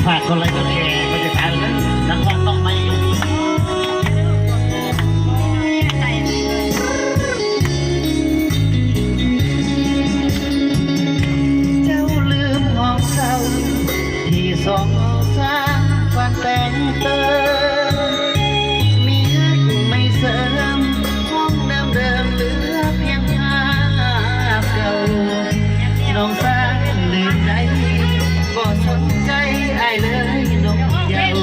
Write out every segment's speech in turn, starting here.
ຝາກກົດໄລກ໌ ກົດແຊ ກົດຕິດຕາມນຳ ນັກຮ້ອງນ້ອງໃໝ່. ເຈົ້າລືມຫ້ອງເຊົ່າ ທີ່ສອງສາມວັນແຕ່ງເຕີມ ເມຍໃໝ່ເສີມ ຫ້ອງເດີມໆ ເຫຼືອພຽງພາບເກົ່າ. ນ້ອງສາວລືມໄດ້ ບໍ່ສົນໃຈ ອ້າຍເລີຍນົບເຍົາ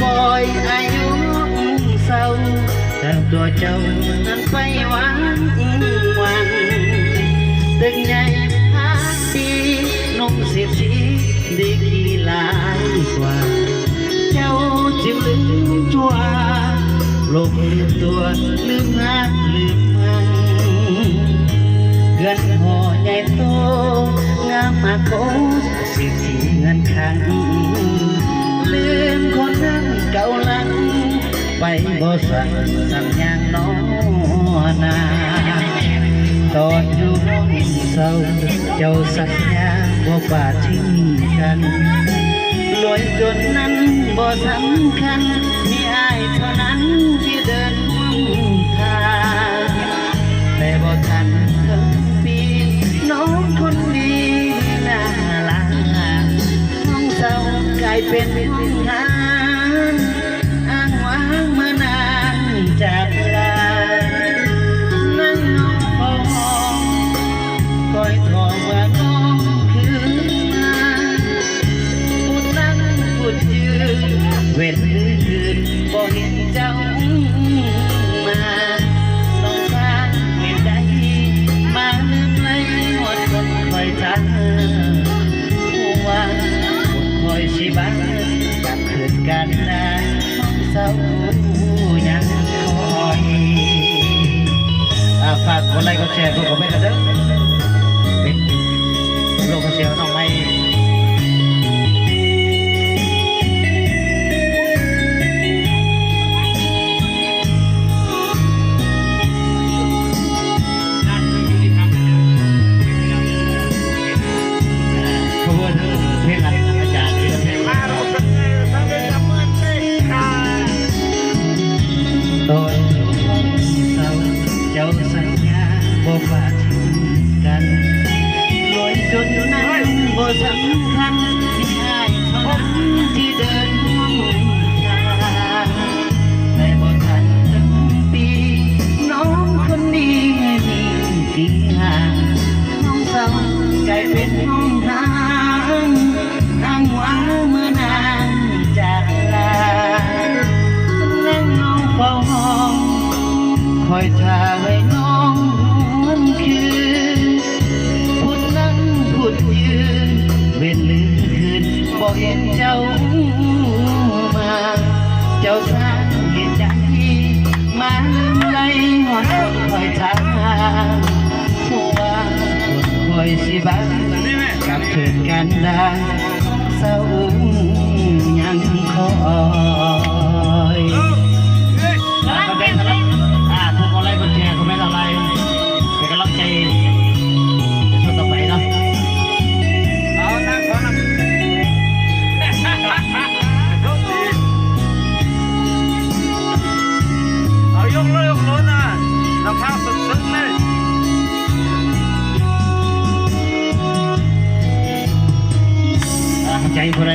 ປ່ອຍອາຍຸເຊົາ ແຕ່ຕົວເຈົ້ານັ້ນໄປຫວານຫວັງ ຕຶກໃຫຍ່ພາກດີ ໜຸ່ມເສດຖີດີກຣີຫຼາຍກວ່າ ເຈົ້າຈຶ່ງລືມຕົວ ຫຼົບລືມຕົວ ລືມຮັກລືມຫວັງ ເຮືອນຫໍໃຫຍ່ໂຕ ງາມມາໂກ ເສດຖີເຮືອນຄັງ ລືມຄົນງາມເກົ່າຫຼັງ ໄປບໍ່ສັກ ສັກຢ່າງໜໍນາ. ຕອນຢູ່ຫ້ອງເຊົ່າ ເຈົ້າສັນຍາບໍ່ປະຖິ້ມກັນ ລວຍຈົນນັ້ນບໍ່ສຳຄັນ ມີອ້າຍເທົ່ານັ້ນທີ່ເດີນຮ່ວມທາງ ແຕ່ບໍ່ທັນເຖິງປີ ນ້ອງຄົນດີໜ້າລາ ຫ້ອງເຊົ່າກາຍເປັນຫ້ອງຫາ ອ້າງວ່າງເມື່ອນາງຈາກລາ ນັ່ງເຝົ້າຫ້ອງ ຄອຍຖ້ອງວ່ານ້ອງຄືນມາ ພຸດນັ່ງພຸດຢືນ ເວັນຄືນບໍ່ເຫັນເຈົ້າມາ ນ້ອງສາວເຮັດໃດ ມາລືມໄຫຼຮອດຄົນຄອຍຖາມ ຮູ້ວ່າຄົນຄອຍຊິບາ ກັບຄືນກັນນາ ນ້ອງສາວຍັງຄອຍ. ອ່າ ຝາກກົດໄລກ໌ ກົດແຊ ກົດຄອມເມັນກັນເດີ ເປັນໂລກໂຊຊຽວນ້ອງໃໝ່. ຂະບວນເພງອາຈານ ຕອນເຮົາເຊົາ ເຈົ້າສັນຍາບໍ່ປະຖິ້ມກັນ ລວຍຈົນນັ້ນບໍ່ສຳຄັນ ມີອ້າຍເທົ່ານັ້ນທີ່ເດີນຮ່ວມທາງ ແຕ່ບໍ່ທັນເຖິງປີ ນ້ອງຄົນນີ້ໜີປີຫ່າງ ຫ້ອງເຊົ່າກາຍເປັນຫ້ອງຮ້າງ ອ້າງວ່າເມື່ອນາງຈາກລາ ນັ່ງເຝົ້າຫ້ອງ ຄອຍຖ້າໄວ້ນ້ອງຫວນຄືນ ພຸດນັ່ງພຸດຢືນ ເວັນຫຼືຄືນ ບໍ່ເຫັນເຈົ້າມາ ເຈົ້າສາວເຮັດໃດ ມາລືມໄຫຼຮອດຄົນຄອຍຖາມ ຮູ້ວ່າຄົນຄອຍຊິບາ ກັບເທີນກັນດາ ເສົ້າຍັງຄອຍ. ອ່າ ຂອບໃຈສຳລັບ ອ່າ ຜູ້ກົດໄລກ໌ ກົດແຊ ຄອມເມັນອອນລາຍ ເປັນກຳລັງໃຈໃນຊ່ວງຕໍ່ໄປເນາະ. ເອົາ ນັ່ງ ຂໍນັ່ງ ເອົາ ຍົກໂລດ ຍົກໂລດນະ ນຳພາສຸດໆເລີຍ. ອ່າ ໃຈຜູ້ໃດ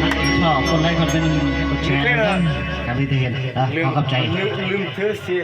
ມັກ ຊອບ ກົດໄລກ໌ ຄອມເມັນ ກົດແຊ ນຳເດີ ກະມີແຕ່ເຫັນ ອ່າ ຂໍຂອບໃຈ ລືມ ລືມຖືເສຍ